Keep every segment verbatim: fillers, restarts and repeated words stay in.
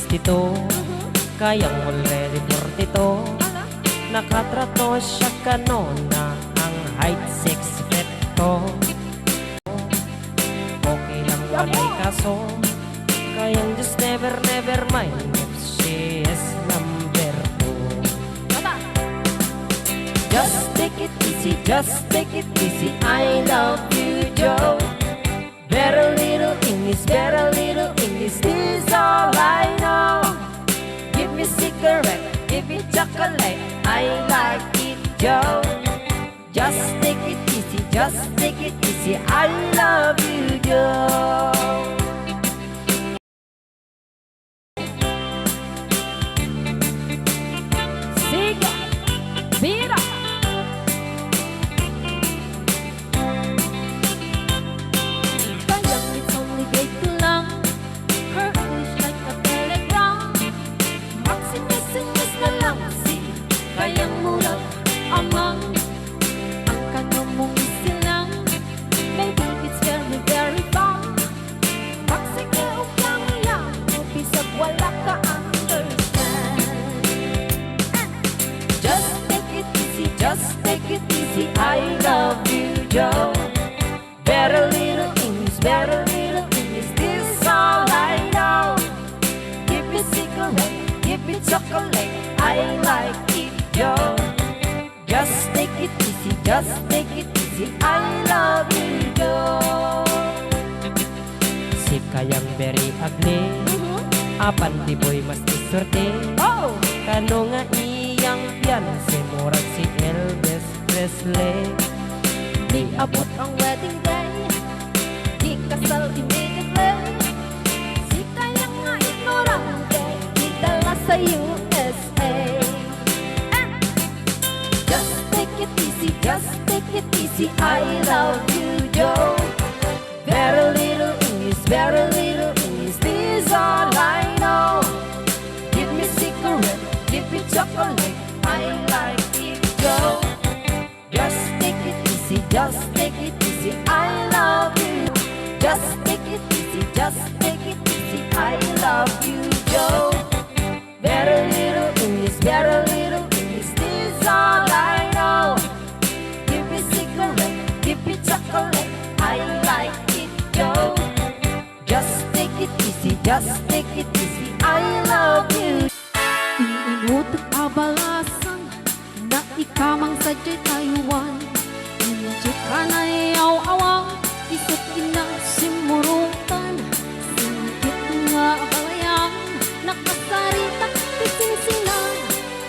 Tito, kayang already forty-two. Ala? Nakatrato siya kanona ang height six feet two. Okay lang, walay kaso. Kayang just never, never mind if she is number two. Ala? Just take it easy, just take it easy. I love you, Joe. Very little English, very little English, this is all I know. Give me cigarette, give me chocolate, I like it, Joe. Just take it easy, just take it easy, I love you, Joe. Sige, bira. Kayang it's only grade two lang. Her English like a telegram. Magsingis-singis na lang si kayang murag amang. Ang kanamong isilang, maybe it's very, very fun. Magsige og yang-yang, bisag wala ka understand. Just take it easy, just take it easy, I love you, Joe. Very little English, very little English, this is all I know. Give me cigarette, give me chocolate, I like it, Joe. Just take it easy, just take it easy, I love you, Joe. Si kayang very ugly, Mhm. Apan di boy mas diswerte. Oh! Kano nga iyang fiancé, murag si Elvis Presley. Di abot ang wedding day, di kasal immediately. Si kayang nga ignorante, idala sa U S A. Eh! Just take it easy, just take it easy, I love you, Joe. Very little English, very little English, this is all I know. Give me cigarette, give me chocolate, I like it, Joe. Just take it easy, just take it easy, I love you. Just take it easy, just take it easy, I love you, Joe. Very little English, very little English, this is all I know. Give me cigarette, give me chocolate, I like it, Joe. Just take it easy, just take it easy, I love you. Inutek a balasang, naikamang sadiay Taiwan. Injik a naayaw-awa, isut' inna simmurutan. Singkit nga abalayan, nakasaritak ti singsina.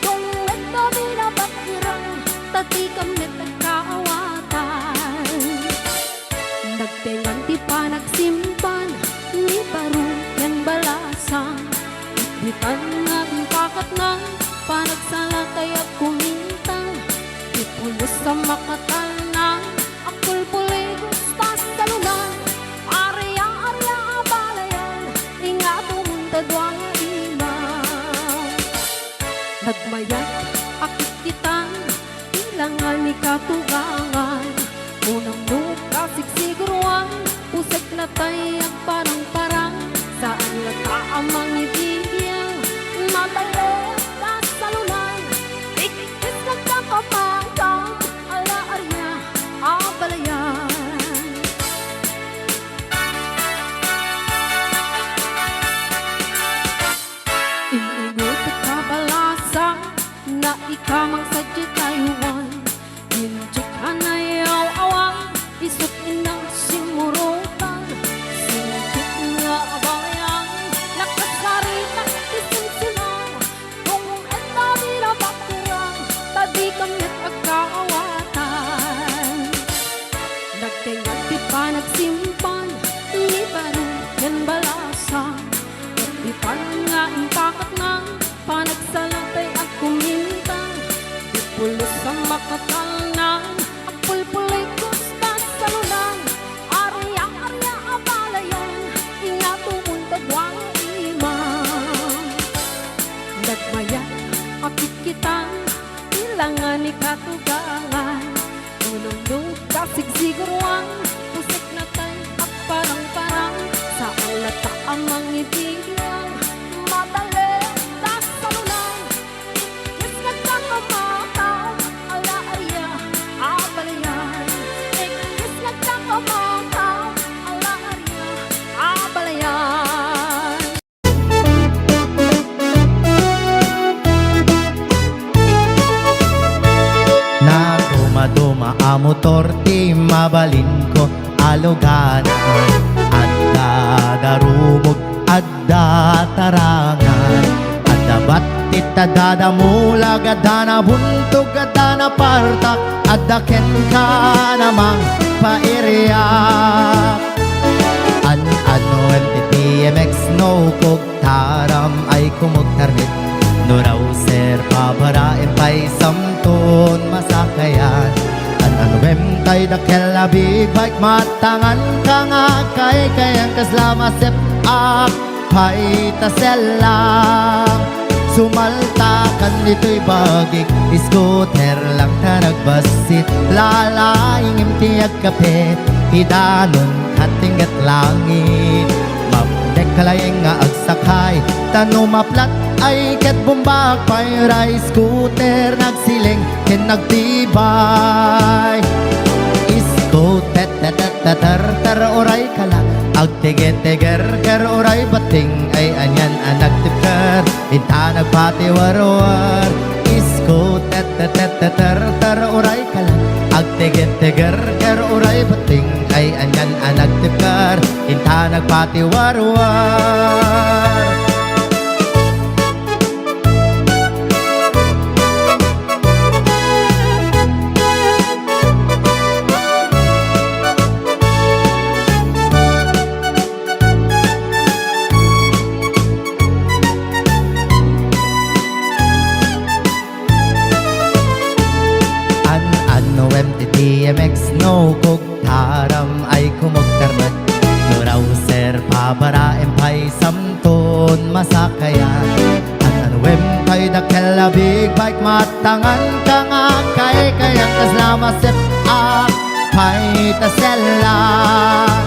Dungngeg a binabakerang, ta dika met agkaawatan. Nagtengan ti panagsimpan ni Baro ken Balasang. Itditan nga impakatna, panagsala tay agkuminta. Ti pulos a makatalna, agpulpuligos ta salunan. Aria, aria a balayan, ingatumon ta dua nga imam. Nagmayat a kitkitan, ti langan ni katugangan. Unam no kasigsiguruan, pusekna tay agparangparang. Saan latta a mangibibiang, matalek a salunan. Ikkis nagkapapangkang, ala aria a balayan. Inutek a balasang, naikamang sadiay Taiwan. Injik a naayaw-awa, isut' inna simmurutan. Singkit nga abalayan, nakasaritak ti singsina. Dungngeg a binabakerang, ta dika met agkaawatan. Nagtengan ti panagsimpan ni Baro ken Balasang. Itditan nga impakatna, panagsala tay agkuminta. Ti pulos a makatalna, agpulpuligos ta salunan. Aria, aria a balayan, ingatumon ta dua nga imam. Nagmayat a kitkitan, ti langan ni katugangan. Unam no kasigsiguruan, pusekna tay agparangparang. Saan latta a mangibibiang, matalek Motor ti mabalinko a luganan. Adda darumog, adda tarangan, adda battit, adda damulag, adda nabuntog, adda napartak, adda kenka namangpairiak. An-anoem ti T M X no kog taram ay kumugtarmit. No Rouser, pabaraem pay samton masakayan. An-anoem tay dakkel a big bike, matangan ka nga kaykayan, kasla masep-ak pay ta sellang. Sumaltakan ditoy bagik, scooter lang ta nagbassit. Lalaingem ti agkapit, idanon kat ingget langit. Mapnek ka laeng nga agsakay, ta no maplat ay ket bumbak pay, uray scooter nagsiling ken nagtibay. Scooter, ter, ter, ter, ter, uray kala, agtiget-tigerger, uray batting ay anian a nagtibker, inta nagpatiwarwar. Scooter, ter, ter, ter, ter, ter, uray kala, agtiget-tigerger, uray batting ay anian a nagtibker, inta nagpatiwarwar. An-anoem ti T M X no kog taram ay kumugtarmet. No Rouser, pabaraem pay samton masakayan. An-anoem tay dakkel a big bike, matangan ka nga kaykayan, kasla masep-ak pay ta sellang.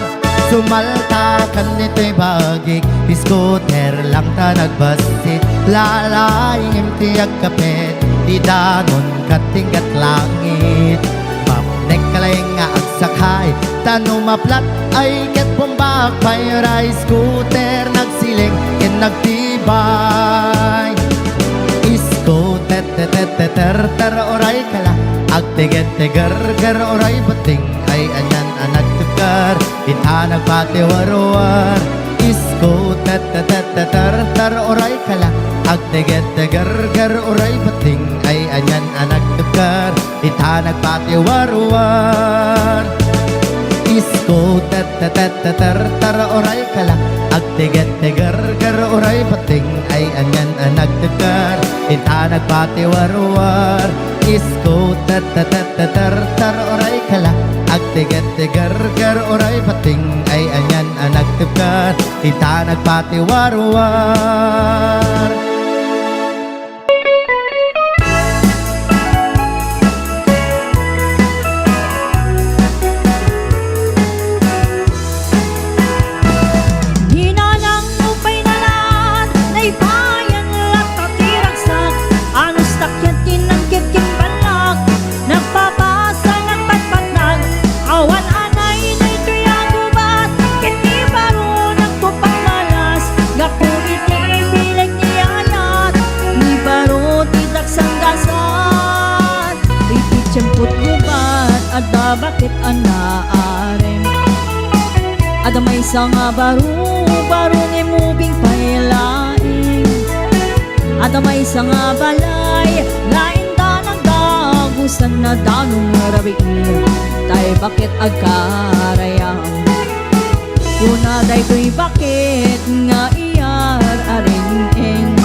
Sumaltakan ditoy bagik, scooter lang ta nagbassit. Lalaingem ti agkapit, idanon kat ingget langit. Mapnek ka laeng nga agsakay, ta no maplat ay ket bumbak pay, uray scooter nagsiling ken nagtibay. Scooter, ter, ter, ter, ter, ter, uray kala, agtiget-tigerger, uray batting ay anian a nagtibker, inta nagpatiwarwar. Scooter, ter, ter, ter, ter, ter, uray kala, agtiget-tigerger, uray batting ay anian a nagtibker, inta nagpatiwarwar. Scooter, ter, ter, ter, ter, ter, uray kala, agtiget-tigerger, uray batting ay anian a nagtibker, inta nagpatiwarwar. Scooter, ter, ter, ter, ter, ter, uray kala, agtiget-tigerger, uray batting ay anian a nagtibker, inta nagpatiwarwar. Ninanang upay nalan, naipayan latta ti ragsak, anus takyan ti nangkit ken balak, nagpapasa nagpatpatnag, awan anay daytoy a gubat, ket ni baro nagtupag malas, gapu iti bileg ni ayat, ni baro ti dagsanggasan. Iti tiempot gubat, adda baket a naarim. Adda maysa nga baro, baro ni mubing pay laeng. Adda maysa nga balay, laeng da nagdagusan, nadanong rabii, tay baket agkarayam. Kuna daytoy baket nga iyar a ring-ing,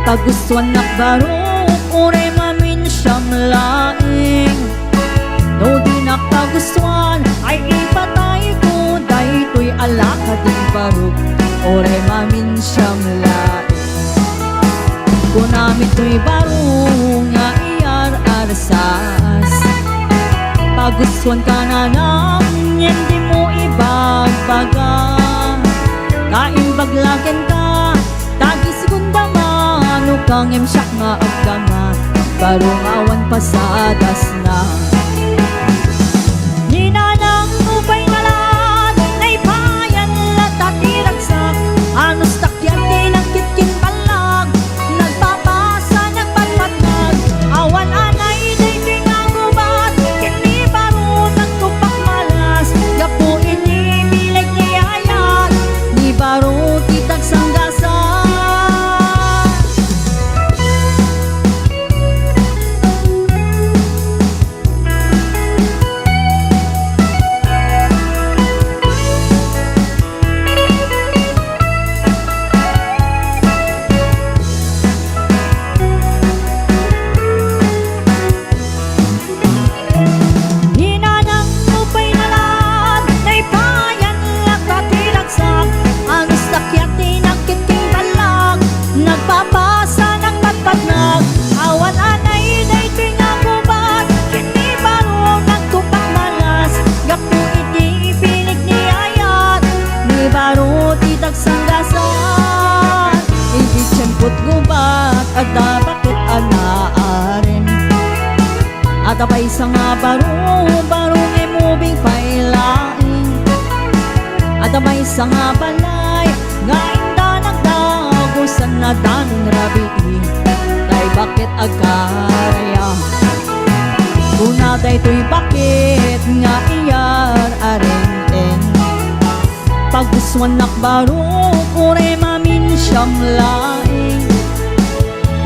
pagustuannak barok, uray maminsiam laeng. No dinak pagustuan, ay ipatayko daytoy a lakading barok, uray maminsiam laeng. Kunami toy baro nga iyar-arsas, pagustuan ka nanang ngem dimo ibagbaga. Kaimbag la kenka, ta gisgunda mano ka ngem siak nga agdangan, baro nga awan pasadasna. Ninanang upay nalan, naipayan latta ti ragsak, anus takyan ti nangkit ken balak, nagpapasa, nagpatpatnag, awan anay daytoy nga gubat, ket ni Adda maysa nga baro, baro nga imubing pay laeng. Adda maysa nga balay nga inda nagdagusan, nadan rabii. Tay bakit agkaraya? Kuna daytoy bakit nga iyar-arenten. Pagustuannak baro, uray maminsiam laeng.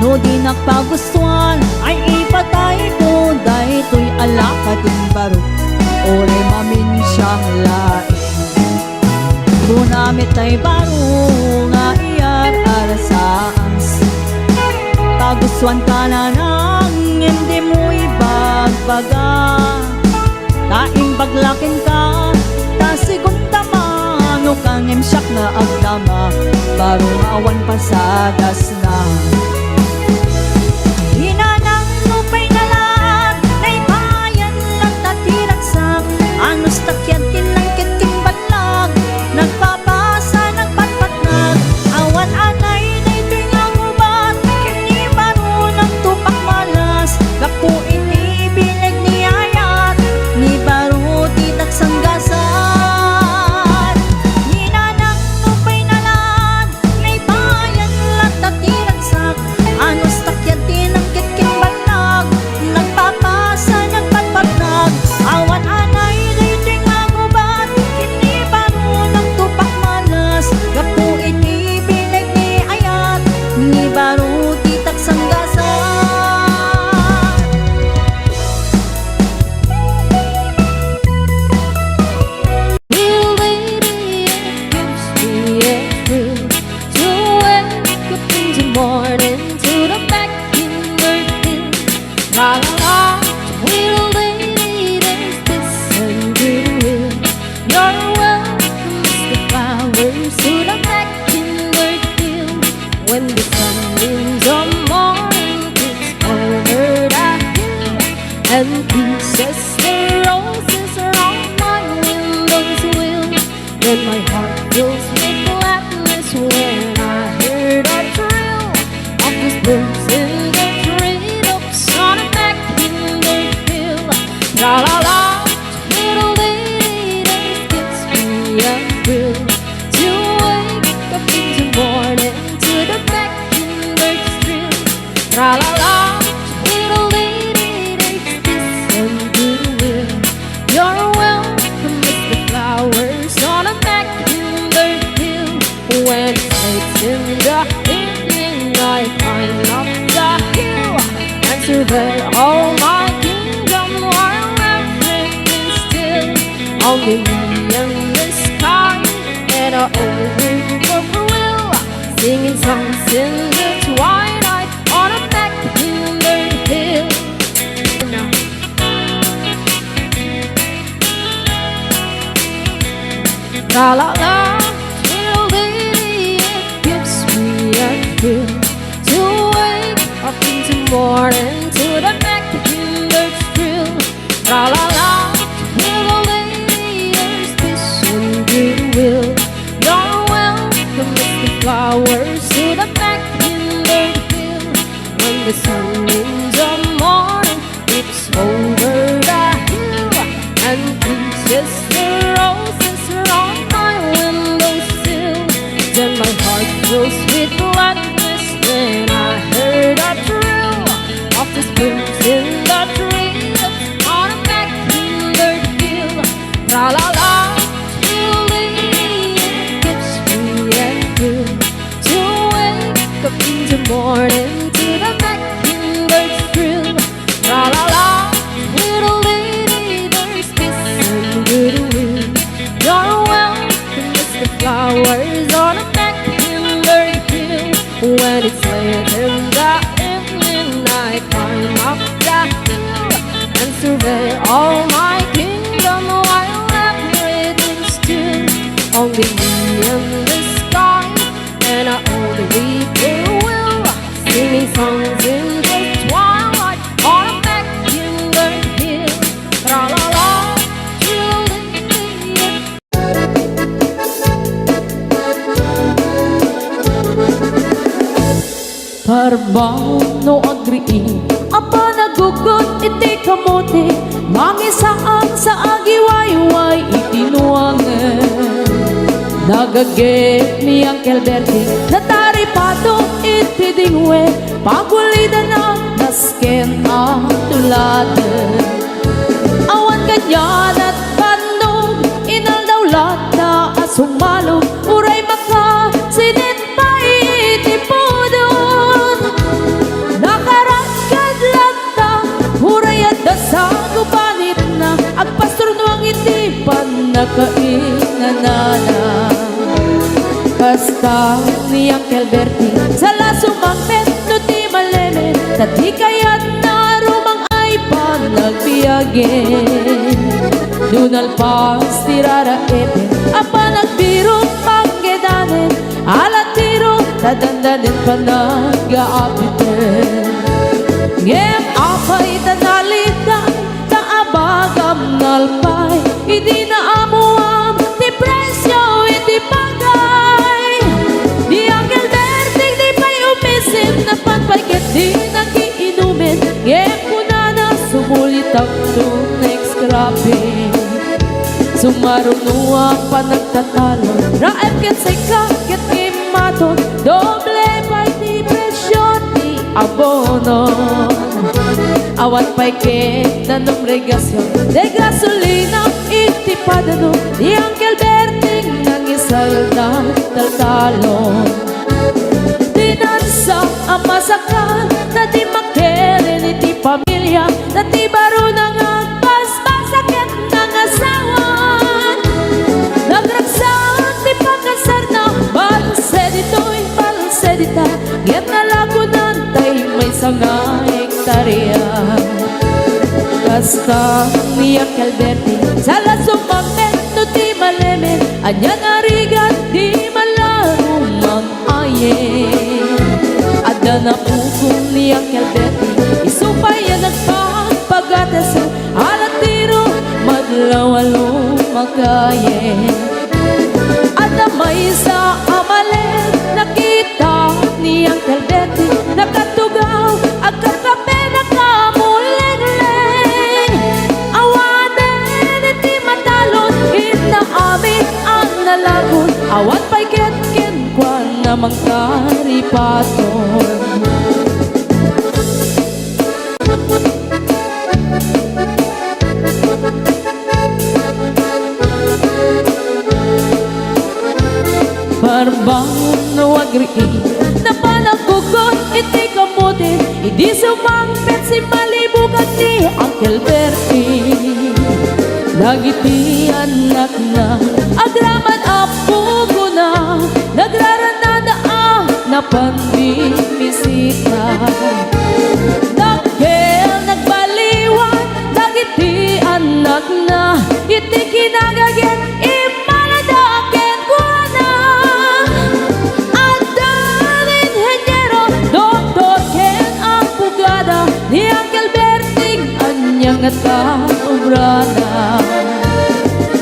No dinak pagustuan, ay ipatayko daytoy a lakading baro, uray maminsiam laeng. Kuna met tay baro nga iyar-arasaas. Pagustuanka nanang, ngem dimo ibagbaga. Ta imbag la kenka, ta sigun ta manuka, ngem siak nga agdama, baro nga awan pasadasna. Inanang, nupay nalaag, naipayan latta ti ragsak, anus ta kiad ti nangket ken banlag, nagpapasa, nagpatpatnag, awan anay daytoy nga gubat, ken ni baro nagtupak malas, gapu iti bileg ni ayat, ni baro ti taksanggasan. Inanang, nupay nalaag, naipayan latta ti ragsak, anus ta kiad ti nangket ken banlag, nagpapasa, nagpatpatnag, awan anay daytoy nga gubat, ken ni baro nagtupak malas, gapu iti bileg ni ayat, ni baro ti taksanggasan. Little lady, it gives me a thrill to wake up in the morning to the back in the hill. Tra la la, little lady, there's this and goodwill. You're welcome, Mister Flowers, to the back in the hill. When the sun in the morning peeks over the hill and kisses the roses round my window sill, then my heart fills with gladness when I hear the trill of those birds in the treetops on a back in the hill. Tra la la, little lady, this gives me a thrill to wake up in the morning to the back in the hill. Tra la la, little lady, there's this and goodwill. You're welcome, Mister Flowers, on a back in the hill. When it's late in the evening, I climb up the hill and survey all my kingdom while everything's still. Only me and the sky and a old whippoorwill, singing songs in the twilight on a back in the hill. Tra la la, little lady, it gives me a thrill to wake up in the morning to the back in the hill. Tra la la, little lady, there's peace and goodwill. You're welcome, Mister Flowers, to the back in the hill. When the sun in the morning peeps over the hill and kisses the roses round my window sill, then my heart fills with gladness when I hear the trill of the birds in the treetops on a back in the hill. Tra la la, little lady, it gives me a thrill to wake up in the morning to the back in the hill. Tra la la, little lady, there's peace and goodwill. You're welcome, Mister Flowers, on a back in the hill. When it's late in the evening, I climb up the hill and survey all my kingdom while everything's still. Only me and the sky and a old whippoorwill, singing songs in the twilight on a back in the hill. Tra la la, little lady, Parbaon no agriing a panag Gugod iti kamote, mangisaan sa agiwayway iti nuangen. Nagaget ni Uncle Bertie, nataripato iti dingwe, pagulidana nasken a tuladen. Awan kanianan bannog, inaldaw latta a sumalog, uray makasinit pay iti pudot. Nakaragkad latta, uray adda sa gubanitna, agpasturnuang iti pannakainanana. Kasta ni Uncle Bertie, sala sumangpet no ti malemed, ta di kayatna rumang-ay panagbiagen. No nalpas ti raraepen a panagbirok panggedanen, alatiro ta dandanen panagaapiten. Ngem apay ta naliday ta abagam nalpay idi naammoam ti presio iti bagay? Ni Uncle Berting di pay umisim, napan pay ket di nakiinumen, ngem kunana, "Sumulitakto next cropping." Sumaruno a panagtatalo, raep ket sika ket immaton, doble pay ti presio ti abono. Awan pay ket danum regasion, de gasolina iti padano, ni Uncle Berting nangisalda taltalon. Dinansa a masakal, ta di makilen iti pamilia, ta ti barona nga basbasa ket nangasawan. Nagragsak ti pakasarna, balse ditoy, balse dita, ngem nalagonan tay maysa nga hektaria. Kasta ni Uncle Bertie, sala sumangpet no ti malemed, ania narigat di malarum mang-ayen. Adda napukaw ni Uncle Bertie, isu pay a nagpagpagatas, alatiro madlaw a lumakayen. Adda maysa a malem, nakita ni Uncle Bertie, nakatugaw, agkakape, nakamulengleng. Awanen iti matalon, inna amin a nalagon, awan pay ket kenkuana mangkaripaton. Parbangon no agriing, napan a gugod iti kamote, idi sumangpet simmalibugan ni Uncle Berting. Dagiti annakna, agraman a pugona, nagrarannada a napan bimisita. Dakkel nagbaliwan dagiti annakna iti kinagaget, immalada kenkuana. Adda inheniero, doktor, ken abogada ni Uncle Berting, ania ngata obrana?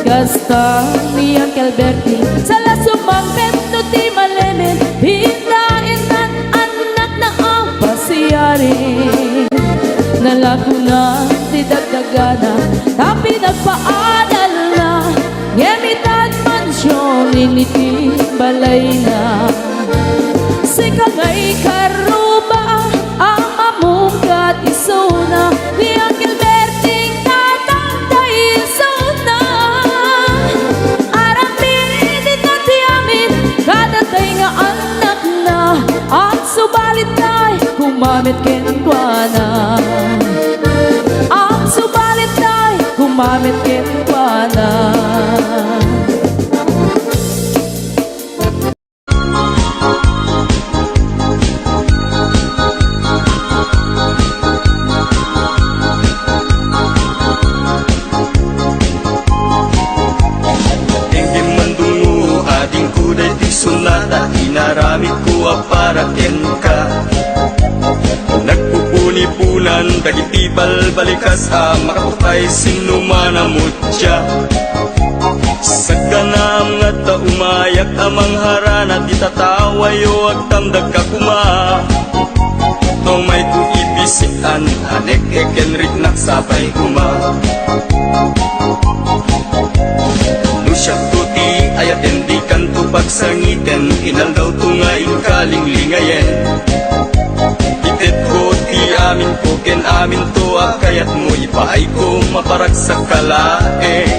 Kasta ni Uncle Berting, sala sumangpet no ti malemed, pindaennan annakna a pasiari. Nalagonan ti dagdagana, ta pinagpaadalna, ngem itan mansion iti balayna. Sika nga ikarruba a mamungkat isuna, ni Uncle Berting tatangtay isuna. Aramidna ti amin kadatay nga annakna, agsubalit tay kumamet kenkuana. Agsubalit tay kumamet kenkuana. Inggim mandungo, adingko daytoy sunata, inaramidko a para kenka. Nagpupunipunan dagiti balbalikas a makatupay sinno man a mutya. Sagganam ngata umayak a mangharana ti tatawayo, agtamdagka koma. Tumayko iti Sik-an a nek-ek ken riknak sapay koma. No siakto ti ayaten, dikanto pagsangiten, inaldawto nga inkalinglingayen. Itetko ti aminko ken aminto a kayatmo, ipaayko maparagsak ka laeng.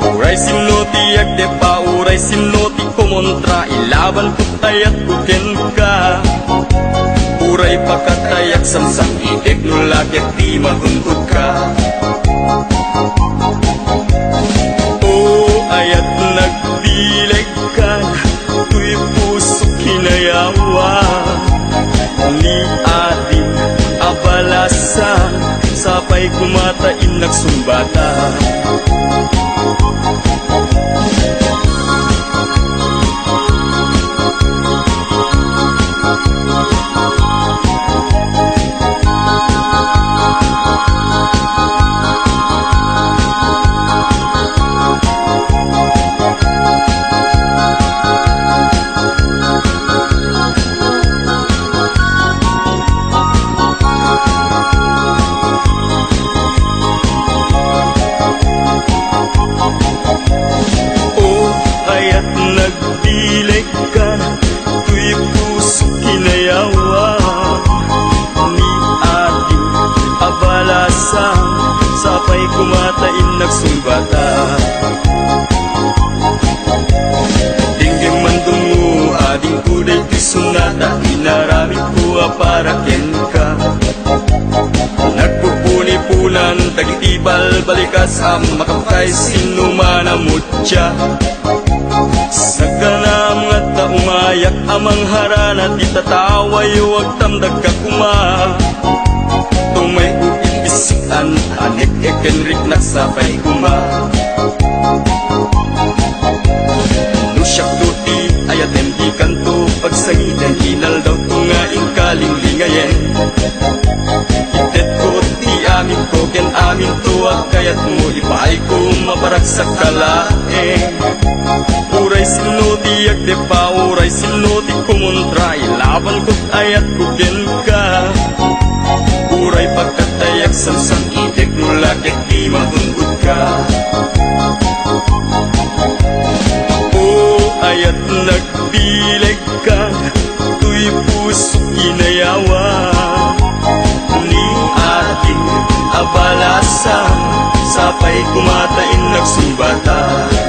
Uray sinno ti agdeppa, uray sinno ti kumontra, ilabanko ti ayatko kenka. Uray pakatayak samsam-itek no la ket ti magun-odka. O ayat, nagbilegka, toy puso kinayawa. Ni ading a balasan, sapay koma ta innak sungbatan. O ayat, nagbilegka, toy puso kinayawa. Ni ading a balasan, sapay koma ta innak sungbatan. Denggem man dumo, adingko daytoy sonata, inaramidko a para kenka. Nagpupuniponan dagiti balbalikas a makapkay sinno man a mutya. Sakana, nga adda umayak a mangharana ti tatawayo, agtamdagka koma. Tumayko iti sik-an a nek-ek ken riknak sapay koma. No siakto ti ayaten, dikanto pagsangiten, inaldawto nga inkalinglingayen. Itetko ti aminko ken aminto a kayatmo, ipaayko maparagsak ka laeng. Uray sinno ti agdeppa, uray sinno ti kumontra, ilabanko ti ayatko kenka. Uray pakatayak samsam-itek no la ket ti magun-odka. O ayat, nagbilegka, toy puso kinayawa. Ni ading a balasan, sapay koma ta innak sungbatan.